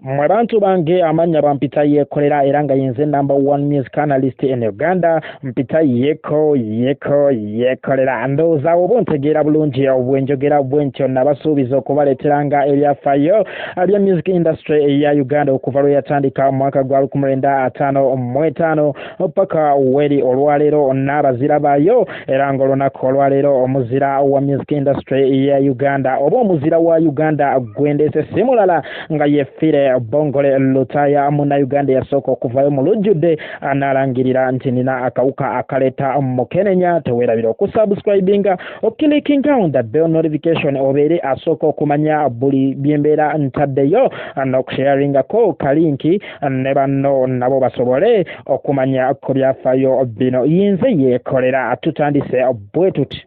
Mmwe bantu bange, amannya bampita Yekolera, era nga yenze number one music analyst in Uganda. Mpita Yeko Yeko Yekolera. Ndowooza oba ontegeera bulungi bwenjogera bwentyo. Nabasuubiza okubaleeteranga ebyafaayo bya music industry eya Uganda okuva lwe yatandika mu mwaka gwa 1955 paka weri olwaleero n'abazira baayo. Era ng'olunaku olwaleero omuzira wa music industry ya Uganda oba omuzira wa Uganda gwendeese si mulala nga ye Philly Bongole Lutaaya, Munnayuganda eyasooka okuvayo mu lujjudde n'alangirira nti nina akawuka akaleeta mukenenya. Teweerabira okusubscribinga, oclickinga on the bell notification, obeere asooka okumanya buli byembeera ntaddeyo, n'okusharingako ka link ne banno nabo basobole okumanya ku byafaayo bino. Yinze Yeekolera, tutandise bwe tuti.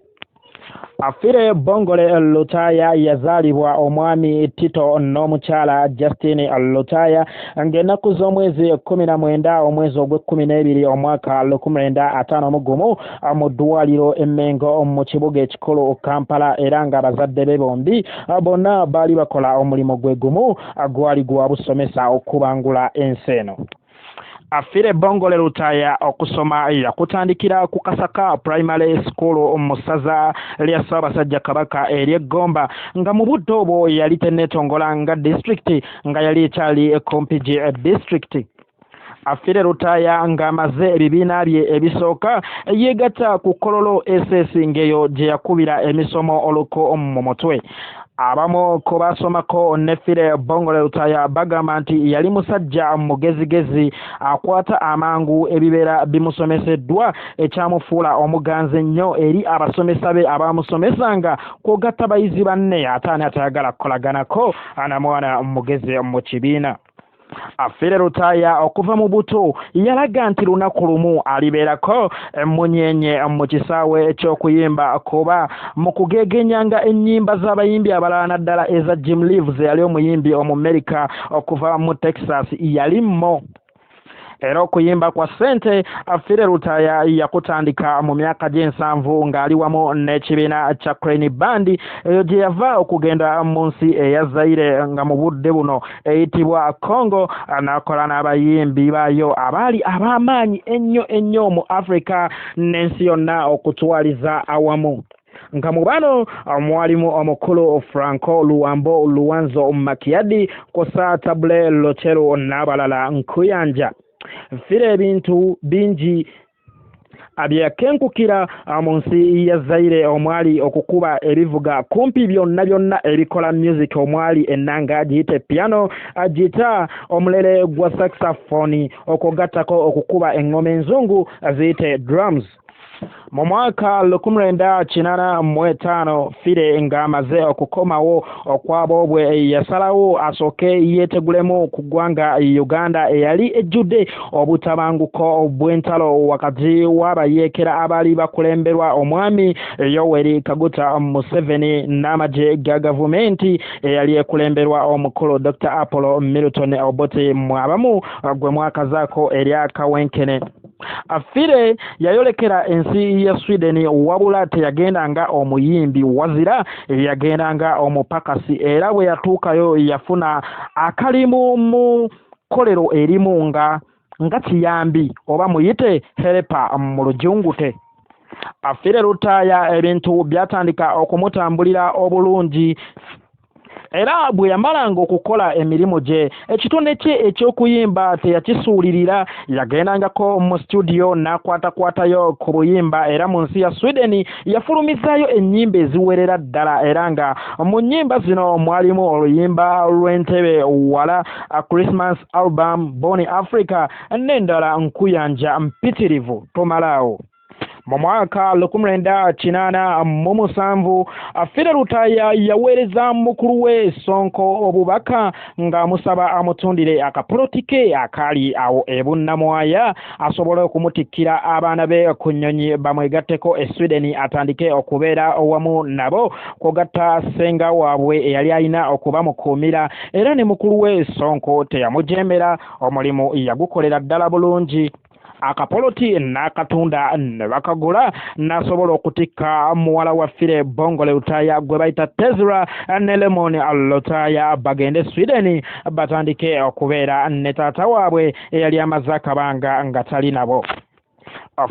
Philly Bongole Lutaaya yazaalibwa omwami Tito n'omukyala Justin Lutaaya ng'ennaku z'omwezi 19 omwezi ogw'e-12 omwaka 1951 mu ddwaliro e Mengo mu kibuga ekikulu Kampala. Era nga bazadde be bombi bonna baali bakola omulimu gwe gumu, gwali gwa busomesa okubangula ensi eno. Philly Bongole Lutaaya okusoma yakutandikira ku Kasaka Primary School mu ssaza lya Ssaabasajja Kabaka ery'Eggomba, nga mu budde obwo yali tenneetongola nga disitulikiti, nga yali ekyali Kompigi Disitulikiti. Philly Lutaaya ng'amaze ebibiina bye ebisooka, yeegatta ku Kololo SS, ng'eyo gye yakubira emisomo oluko mu mutwe. Abamu ku basomako ne Philly Bongole Lutaaya bagamba nti yali musajja mugezigezi, akwata amangu ebibeera bimusomeseddwa, ekyamufuula omuganzi ennyo eri abasomesa be abamusomesanga, kw'ogatta bayizi banne. Ate ani atayagala kukolaganako na mwana mugezi mu kibiina? Philly Lutaaya okuva mu buto yalaga nti lunaku lumu alibeerako emmunyenye mu kisaawe ky'okuyimba, kuba mu kugeegenyanga ennyimba z'abayimbi abalala, naddala eza Jim Reeves eyali omuyimbi Omumerika okuva mu Texas, yali mmo. Era okuyimba kwa ssente Philly Lutaaya yakutandika mu myaka gy'ensanvu ng'ali wamu n'ekibiina kya Crane Band, eyo gye yava okugenda mu nsi eya Zaire, nga mu budde buno eyitibwa Congo, n'akola n'abayimbi baayo abaali ab'amaanyi ennyo ennyo mu Africa n'ensi yonna okutwaliza awamu, nga mu bano mwalimu omukulu Franco Luambo Luanzo Makiadi, Kosa Tabu Ley Luchero n'abalala nkuyanja. Philly ebintu bingi byeyakenkukira mu nsi ya Zaire, omwali okukuba ebivuga kumpi byonna byonna ebikola music, omwali ennanga giyite piano, gita, omulere gwa saxophone, okwogattako okukuba eŋŋoma enzungu ziyite drums. Mu mwaka 1985, Philly ng'amaze okukomawo okwaboobwe, yasalawo asooke yeetegulemu ku ggwanga Uganda eyali ejjudde obutabanguko bw'entalo wakati w'abayeekera abaali bakulemberwa omwami Yoweri Kaguta Museveni n'amagye ga gavumenti eyali ekulemberwa omukulu Dr Apollo Milton Obote, mwabamu gwe mwakazaako erya Kawenkene. Philly yayolekera ensi ya Sweden, wabula teyagenda nga omuyimbi, wazira yagenda nga omupakasi. Era bwe yatuukayo yafuna akalimu mu kkolero erimu nga kiyambi oba muyite helper mu lujungute. Philly Lutaaya ebintu byatandika okumutambulira obulungi, era bwe yamalanga okukola emirimu gye, ekitone kye eky'okuyimba teyakisuulirira. Yagendangako mu studio n'akwatakwatayo ku buyimba, era mu nsi ya Sweden yafulumizaayo ennyimba eziwerera ddala. Era nga mu nnyimba zino mwalimu oluyimba lw'Entebe Wala, Christmas album, Born Africa n'endala nkuyanja mpitirivu tomalaawo. Mu mwaka 1987, Philly Lutaaya yaweereza mukulu we Sonko obubaka ng'amusaba amutundire akapoloti ke akaali awo e Bunnamwaya, asobole okumutikkira abaana be ku nnyonyi bamwegatteko e Sweden, atandike okubeera wamu nabo, kwogatta ssenga waabwe eyali alina okubamukuumira. Era ne mukulu we Sonko teyamujemera, omulimu yagukolera ddala bulungi. Akapoloti n'akatunda ne bakagula, n'asobola okutikka muwala wa Philly Bongole Lutaaya gwe bayita Tezra ne Lemon Lutaaya bagende Sweden batandike okubeera ne taata waabwe eyali amaze akabanga nga tali nabo.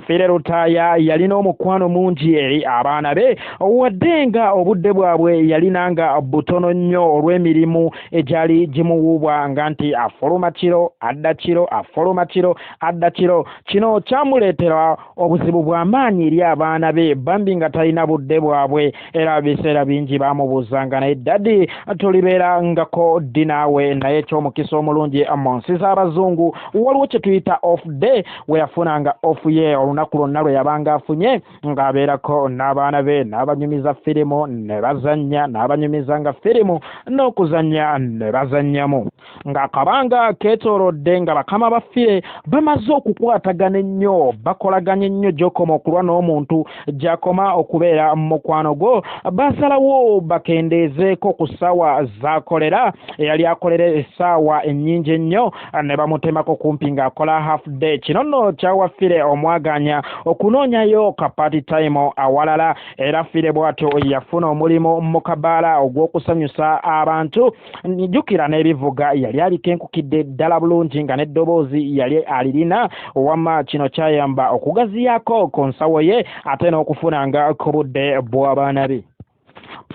Philly Lutaaya yalina omukwano mungi eri abaana be, wadde nga obudde bwabwe yalinanga butono nnyo olw'emirimu egyali gimuwuubwa, nga nti afuluma kiro adda kiro, afuluma kiro adda kiro. Kino kyamuleetera obuzibu bw'amaanyi eri abaana be bambi nga talina budde bwabwe, era ebiseera bingi baamubuuzanga, naye daddy tulibeerangako ddi naawe? Naye ekyomukisa omulungi, mu nsi z'abazungu waliwo kye tuyita off day, we yafunanga off ye olunaku lwonna lwe yabanga afunye ng'abeerako n'abaana be, n'abanyumiza firimu ne bazannya, n'abanyumizanga firimu n'okuzannya ne bazannyamu. Ng'akabanga keetoolodde nga bakama ba Philly bamaze okukwatagana ennyo, bakolaganye ennyo, gy'okoma okulwa n'omuntu gy'akoma okubeera mukwano gwo, basalawo bakendeezeeko ku ssaawa z'akolera. Eyali akolera essaawa ennyingi ennyo ne bamutemako kumpi ng'akola half day. Kino nno kyawa Philly omwaganya okunoonyayo ka part time awalala, era Philly bw'atyo yafuna omulimu mu kabaala ogw'okusanyusa abantu. Jjukira n'ebivuga yali abikenkukidde ddala bulungi, nga n'eddoboozi yali alirina. Wamma kino kyayamba okugaziyaako ku nsawo ye ate n'okufunanga ku budde bw'abaana be.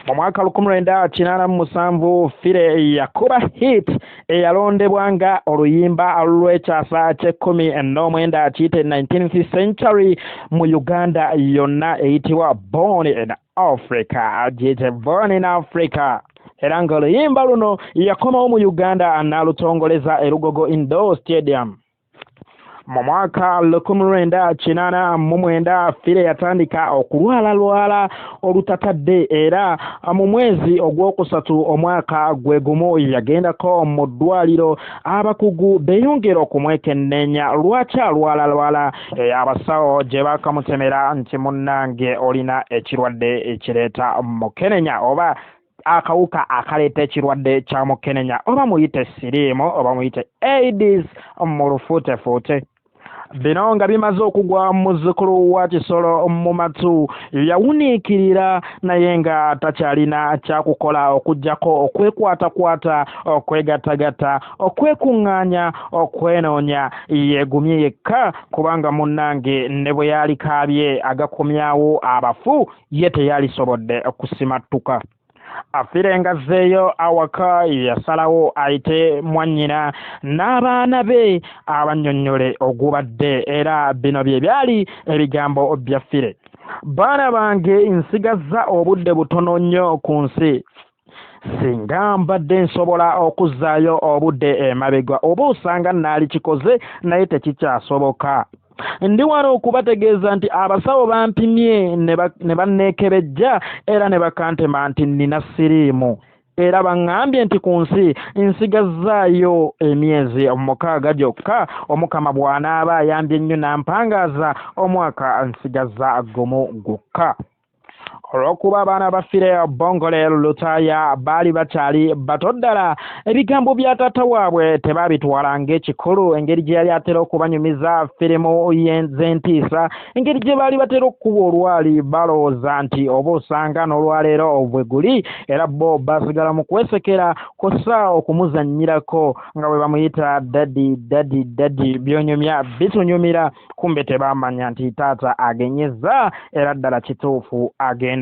Mu mwaka 1987 Philly yakuba hit eyalondebwa nga oluyimba lw'ekyasa ky'e19 kiyite 19th century mu Uganda yonna, eyitibwa Born in Africa, giyite Born in Africa, era ng'oluyimba luno yakomawo mu Uganda n'alutongoleza e Lugogo Indoor Stadium. Mu mwaka 1989 Philly yatandika okulwalalwala olutatadde, era mu mwezi ogwokusatu omwaka gwe gumu yagendako mu ddwaliro abakugu beeyongera okumwekenneenya lwaki alwalalwala. Abasawo gye bakamutemera nti, munnange, olina ekirwadde ekireeta mukenenya oba akawuka akaleeta ekirwadde kya mukenenya, oba muyite siriimu oba muyite AIDS mu lufuutefuute. Bino nga bimaze okugwa muzzukulu wa Kisolo mu matu, yawuniikirira, naye nga takyalina kyakukola okuggyako okwekwatakwata, okwegattagatta, okwekuŋŋaanya, okwenoonya yeegumye yekka, kubanga munnange ne bwe yalikaabye agakomyawo abafu, ye teyalisobodde kusimattuka. Philly ng'azzeeyo awaka, yasalawo ayite mwannyina n'abaana be abannyonnyole ogubadde, era bino bye byali ebigambo bya Philly: "Baana bange, nsigazza obudde butono nnyo ku nsi. Singa mbadde nsobola okuzzaayo obudde emabega, oba osanga naali kikoze, naye tekikyasoboka. Ndi wano okubategeeza nti abasawo bampimye ne banneekebejja era ne bakantema nti nnina siriimu, era baŋŋambye nti ku nsi nsigazzaayo emyezi 6 gyokka. Omukama bw'anaaba ayambye ennyo nampangaaza omwaka, nsigazza gumu gwokka." Olw'okuba abaana ba Philly Bongole Lutaaya baali bakyali bato ddala, ebigambo bya taata waabwe tebaabitwala ng'ekikulu. Engeri gye yali atera okubanyumiza firimu z'entiisa, engeri gye baali batera okukuba olwali, balowooza nti oba osanga n'olwaleero bwe guli, era bo basigala mu kwesekera kw'ossa okumuzannyirako nga bwe bamuyita daddy, daddy, daddy, byonyumya bitunyumira. Kumbe tebamanya nti taata agenyeza, era ddala kituufu agenda.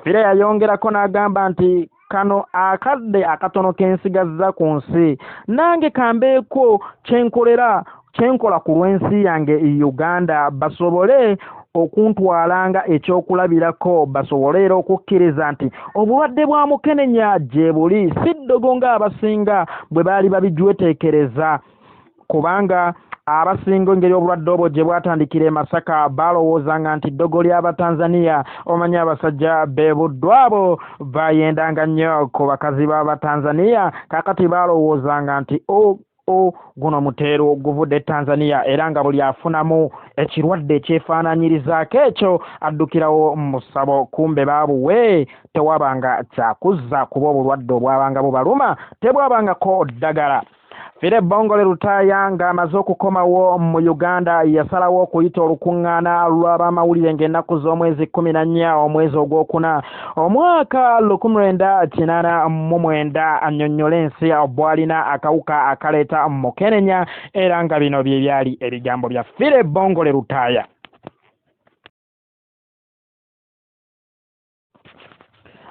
Philly yayongerako n'agamba nti, "Kano akadde akatono kensigazza ku nsi, nange kambeeko kyenkolera, kyenkola ku lw'ensi yange Uganda, basobole okuntwalanga ekyokulabirako, basobole era okukkiriza nti obulwadde bwa mukenenya gye buli, si ddogo ng'abasinga bwe baali babijweteekereza, kubanga abasinga engeri obulwadde obwo gye bwatandikira e Masaka balowoozanga nti ddogo ly'Abatanzaniya. Omanyi abasajja be Buddu abo bayendanga nnyo ku bakazi b'Abatanzaniya. Kaakati balowoozanga nti o guno muteero guvudde e Tanzania, era nga buli afunamu ekirwadde ekyefaanaanyirizaako ekyo addukirawo mu ssabo. Kumbe baabuwe tewabanga kyakuzza, kuba obulwadde obwabanga bubaluma tebwabangako ddagala." Philly Bongole Lutaaya ng'amaze okukomawo mu Uganda yasalawo okuyita olukuŋŋaana lw'abamawulire ng'ennaku z'omwezi 14 omwezi ogwokuna omwaka 1989 annyonnyole ensi bw'alina akawuka akaleeta mukenenya era nga bino bye byali ebigambo bya Philly Bongole Lutaaya.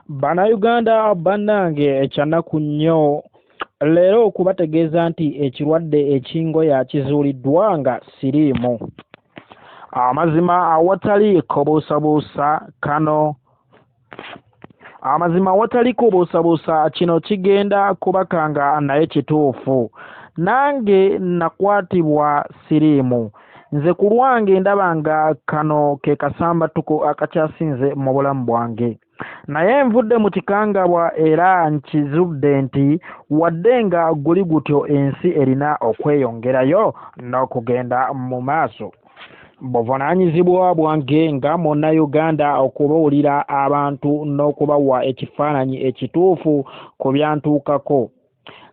Bannayuganda bannange kyannaku nnyo leero okubategeeza nti ekirwadde ekingoya kizuuliddwa nga siriimu. Amazima awatali kubuusabuusa kano amazima awatali kubuusabuusa kino kigenda kubakanga naye kituufu. Nange nakwatibwa siriimu. Nze ku lwange ndaba nga kano ke kasambattuko akakyasinze mu bulamu bwange. Naye nvudde mu kikangabwa era nkizudde nti wadde nga guli gutyo ensi erina okweyongerayo n'okugenda mu maaso. Buvunaanyizibwa bwange nga Munnayuganda okubuulira abantu n'okubawa ekifaananyi ekituufu ku byantuukako.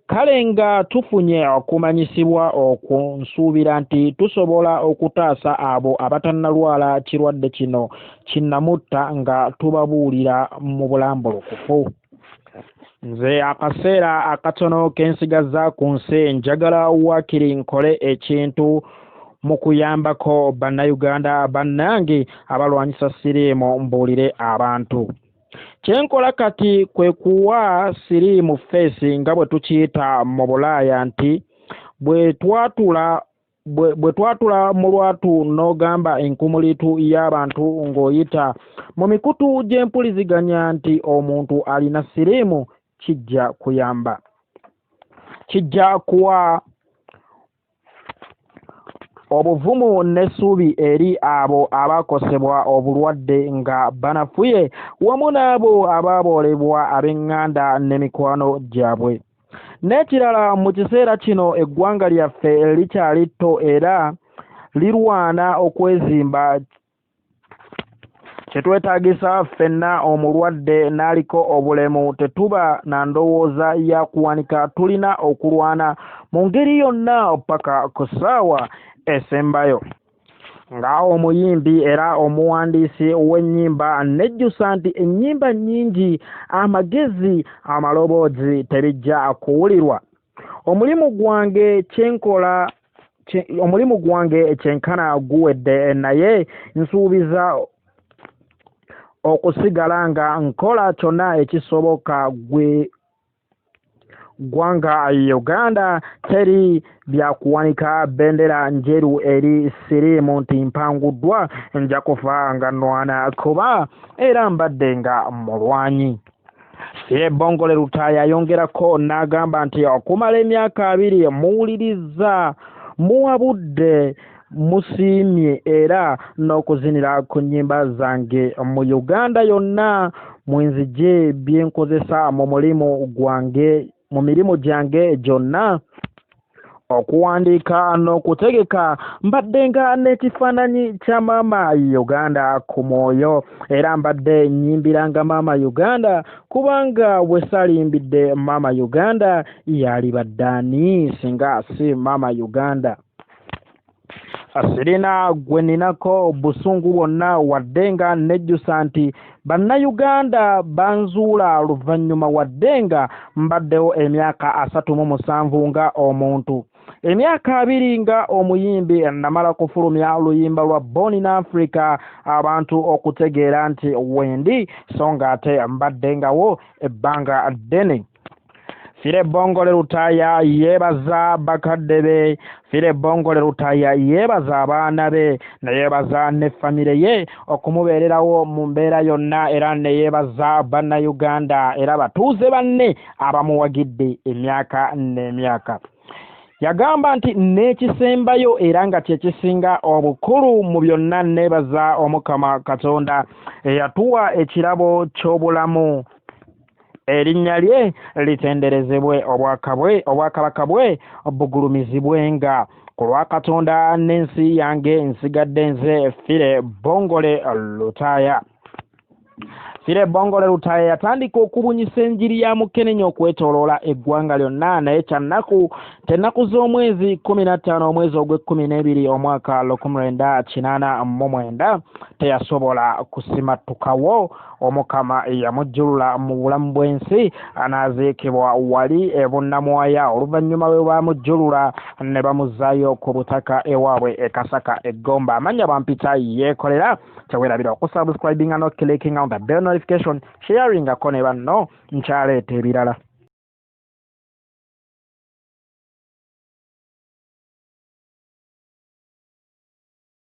Kale nga tufunye okumanyisibwa okwo nsuubira nti tusobola okutaasa abo abatannalwala kirwadde kino kinnamutta nga tubabuulira mu bulambulukufu. Nze akaseera akatono ke nsigazza ku nsi njagala waakiri nkole ekintu mu kuyambako Bannayuganda bannange abalwanyisa siriimu mbuulire abantu. Kye nkola kati kwe kuwa siriimu ffeesi nga bwe tukiyita mu Bulaaya nti bwe twatula bwe twatula mu lwatu n'ogamba enkumuliitu y'abantu ng'oyita mu mikutu gy'empuliziganya nti omuntu alina siriimu kijja kuyamba kijja kuwa obuvumu n'essuubi eri abo abaakosebwa obulwadde nga banafuye wamu n'abo abaaboolebwa ab'eŋŋanda ne mikwano gyabwe. N'ekirala mu kiseera kino eggwanga lyaffe likyali tto era lirwana okwezimba Kyetwetaagisa ffenna omulwadde n'aliko obulemu tetuba na ndowooza ya kuwanika tulina okulwana mu ngeri yonna ppaka ku ssaawa esembayo. Nga omuyimbi era omuwandiisi w'ennyimba nejjusa nti ennyimba nnyingi, amagezi, amaloboozi tebijja kuwulirwa. Omulimu gwange kye nkola omulimu gwange kyenkana guwedde naye nsuubiza okusigala nga nkola kyonna ekisoboka gwe ggwanga Uganda teri byakuwanika bendera njeru eri siriimu nti mpanguddwa nja kufa nga nnwana kuba era mbadde nga mulwanyi. Ye Bongole Lutaaya ayongerako n'agamba nti okumala emyaka 20 muwulirizza, muwabudde, musiimye era n'okuzinira ku nnyimba zange mu Uganda yonna mwe nzigye bye nkozesa mu mulimu gwange mu mirimu gyange gyonna. Okuwandiika n'okutegeka mbaddenga n'ekifaananyi kya Maama Uganda ku mwoyo era mbadde nnyimbiranga Maama Uganda kubanga bwe saaliyimbidde Maama Uganda yaalibadde ani singa si Maama Uganda. Sirina gwe nninako busungu bwonna wadde nga nnejjusa nti Bannayuganda banzuula luvannyuma wadde nga mbaddewo emyaka 37 nga omuntu. Emyaka 20 nga omuyimbi namala kufulumya luyimba lwa Born in Africa abantu okutegeera nti wendi so ng'ate mbaddengawo ebbanga ddene. Philly Bongole Lutaaya yeebaza bakadde be. Philly Bongole Lutaaya yeebaza abaana be ne yeebaza ne famire ye okumubeererawo mu mbeera yonna era ne yeebaza Bannayuganda era batuuze banne abamuwagidde emyaka n'emyaka. Yagamba nti n'ekisembayo era nga kye kisinga obukulu mu byonna nneebaza Omukama Katonda eyatuwa ekirabo ky'obulamu. Erinnya lye litenderezebwe, obwakabaka bwe bugulumizibwenga. Ku lwa Katonda n'ensi yange nsigadde nze Philly Bongole Lutaaya. Fire Bongole Lutaaya yatandika okubunyisa enjiri ya Mukenenya okwetooloola eggwanga lyonna, naye kyannaku nti ennaku z'omwezi 15 omwezi ogw'ekkumi n'ebiri omwaka 1989 teyasobola kusimattukawo. Omukama yamujjulula mu bulamu bw'ensi n'aziikibwa wali e Bunnamwaya, oluvannyuma lwe baamujjulula ne bamuzzaayo ku butaka ewaabwe e Kasaka e Gomba. Amannya bampita Yeekolera. Teweerabira okusubscribinga no clicking on the bell notification, sharingako ne banno, nkyaleeta ebirala.